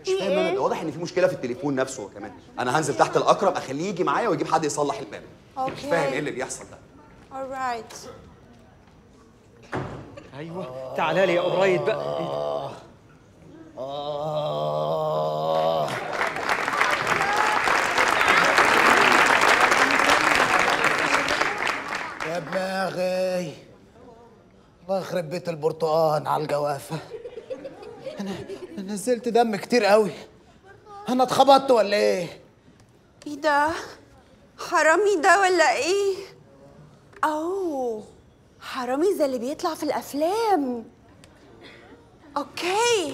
مش فاهم انا، ده واضح ان في مشكلة في التليفون نفسه كمان. انا هنزل تحت الاكرم اخليه يجي معايا ويجيب حد يصلح الباب. okay. مش فاهم ايه اللي بيحصل ده. alright. ايوه تعالى لي يا قريب بقى. يا دماغي، الله يخرب بيت البرتقان على الجوافه. انا نزلت دم كتير قوي. انا اتخبطت ولا ايه؟ ايه ده؟ حرامي ده ولا ايه؟ اوه حرامي زي اللي بيطلع في الافلام. okay.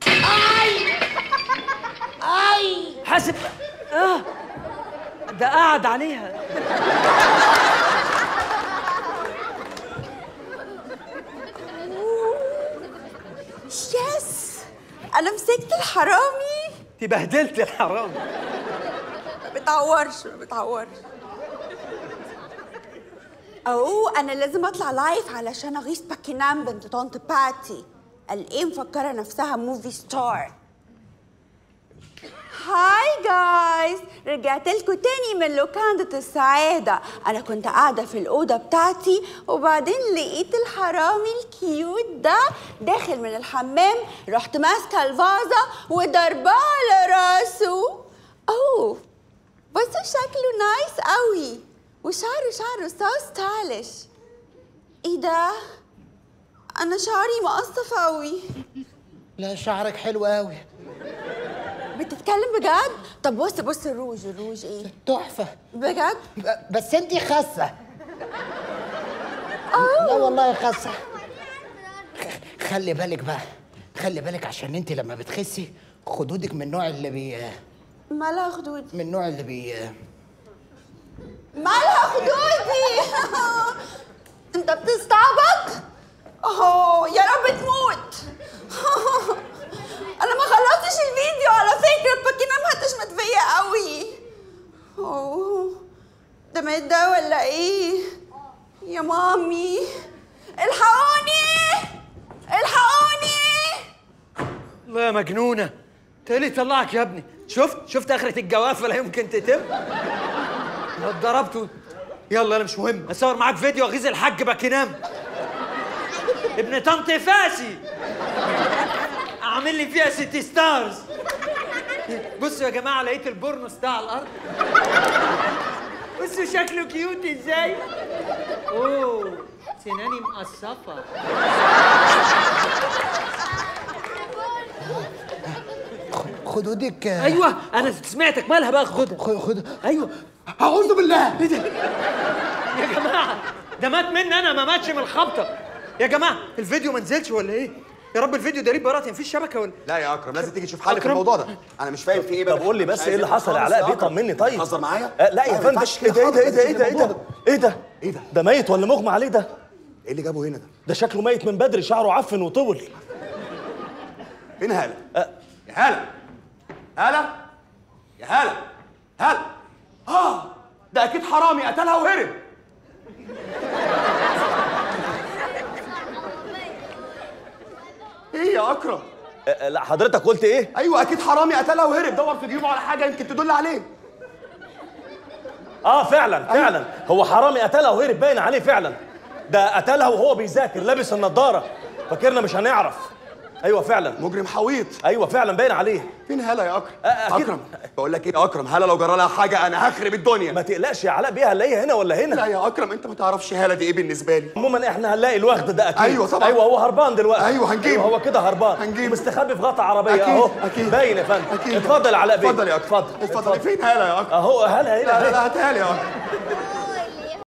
اي اي حاسب. ده قعد عليها. yes، انا مسكت الحرامي. انت بهدلت الحرامي. ما بتعورش ما بتعورش. اوه انا لازم اطلع live علشان اغيظ باكينام بنت طنط باتي. قال ايه مفكرة نفسها movie star. hi guys، رجعت لكم تاني من لوكاندة السعادة. أنا كنت قاعدة في الأوضة بتاعتي وبعدين لقيت الحرامي ال cute ده داخل من الحمام، رحت ماسكة الفازة وضرباه على راسه. أوه بصوا شكله nice قوي، وشعره شعره so stylish. إيه ده؟ أنا شعري مقصف قوي. لا شعرك حلو قوي. بتتكلم بجد؟ طب بص بص الروج، الروج ايه؟ تحفة بجد؟ بس انتي خاسة. لا والله خاسة. خلي بالك بقى، خلي بالك عشان انتي لما بتخسي خدودك من النوع اللي بي. مالها خدودي؟ من النوع اللي بي. مالها خدودي؟ انت بتستعبط؟ اوه يا رب تموت. أنا ما خلصتش الفيديو على فكرة، باكينام هتشمت فيا قوي. أوه ده مات ده ولا إيه؟ يا مامي الحقوني الحقوني. الله يا مجنونة، أنت إيه اللي طلعك يا ابني؟ شفت آخرة الجوافة لا يمكن تتم؟ أنا اتضربت. يلا أنا مش مهم، هصور معاك فيديو أغيظ الحاج باكينام ابن طنط فاسي، عامل لي فيها city stars. بصوا يا جماعة لقيت البورنوس ده على الارض. بصوا شكله cute ازاي. اوه سناني مقصفه. خدودك. ايوه انا سمعتك. مالها بقى خدها؟ خد. ايوه. اعوذ بالله. ايه ده يا جماعة؟ ده مات مني انا، ما ماتش من الخبطه. يا جماعة الفيديو ما نزلش ولا ايه؟ يا رب الفيديو ده ليه براءتي، مفيش شبكة ولا؟ لا يا اكرم لازم تيجي تشوف حل في الموضوع ده، انا مش فاهم في ايه بقى. طب قول لي بس ايه اللي حصل يا علاء بيه، طمني. طيب بتهزر معايا؟ لا يا فندم. ايه ده ايه ده ايه ده ايه ده ايه ده ايه ده؟ ده ميت ولا مغمى عليه ده؟ ايه اللي جابه هنا ده؟ ده شكله ميت من بدري، شعره عفن وطول. فين هاله؟ يا هاله، هاله، يا هاله، هاله. ده اكيد حرامي قتلها وهرب. ايه يا اكرم؟ لا حضرتك قلت ايه؟ ايوه اكيد حرامي قتلها وهرب، دور في جيوبه على حاجة يمكن تدل عليه. فعلا فعلا. أيوة. هو حرامي قتلها وهرب، باين عليه فعلا. ده قتلها وهو بيذاكر لابس النضارة، فاكرنا مش هنعرف. ايوه فعلا مجرم حويط. ايوه فعلا باين عليه. فين هاله يا اكرم؟ اكرم بقول لك ايه يا اكرم، هاله لو جرى لها حاجة انا هخرب الدنيا. ما تقلقش يا علاء بيه، هنلاقيها هنا ولا هنا؟ لا يا اكرم انت ما تعرفش هاله دي ايه بالنسبة لي. عموما احنا هنلاقي الوغد ده اكيد. ايوه طبعا. ايوه هو هربان دلوقتي. ايوه هنجيبه. أيوة هو كده هربان، هنجيبه مستخبي في غطا عربية اهو. اكيد باين يا فندم. اكيد. اتفضل يا علاء بيه. اتفضل يا اكرم. اتفضل اتفضل. فين هاله يا اكرم؟ اهو هاله هنا. لا لا هاتها لي يا اكرم.